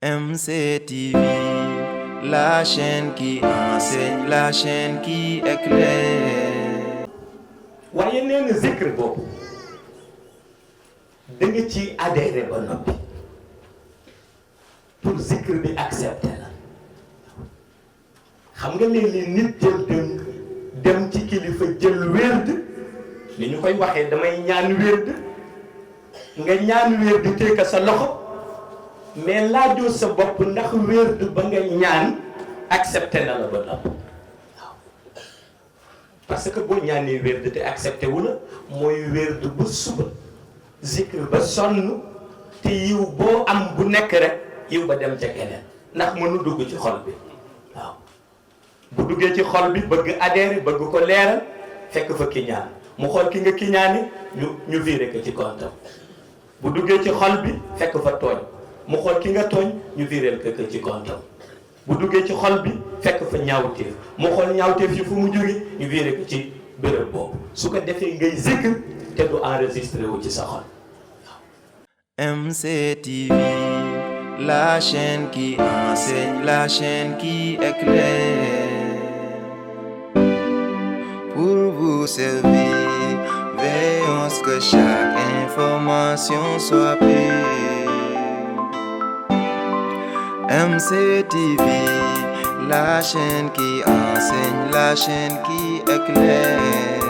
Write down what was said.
MCTV, la chaîne qui enseigne, la chaîne qui éclaire. waaye nee na zikr boobu da nga ci adhéré ba noppi pour zikr bi accepté la xam nga léeg-léeg nit jël dem ci kilifa jël wérd li ñu koy waxee damay ñaan wérd nga ñaan wérd téeka sa loxo mais laajoo sa bopp ndax wérd ba nga ñaan accepté na la ba noppi parce que boo ñaanee wérd te accepté wu la mooy wérd ba suba zikr ba sonn te yiw boo am bu nekk rek yiw ba dem ca keneen ndax mënu dugg ci xol bi waaw bu duggee ci xol bi bëgg adhéré bëgg ko leeral fekk fa kiñaan mu xool ki nga kiñaani ñu viré ko ci comptam bu duggee ci xol bi fekk fa tooñ mu xool ki nga tooñ ñu viréel ko ci comptam bu duggee ci xol bi fekk fa ñaawteef mu xool ñaawteef yi fu mu jóge ñu viré ko ci béréb boobu su ko defee ngay zikr te du enregistré wu ci sa xol. MCTV, la chaîne qui enseigne, la chaîne qui éclaire. Pour vous servir, veillons à ce que chaque information soit pure. MCTV, la chaîne qui enseigne, la chaîne qui éclaire.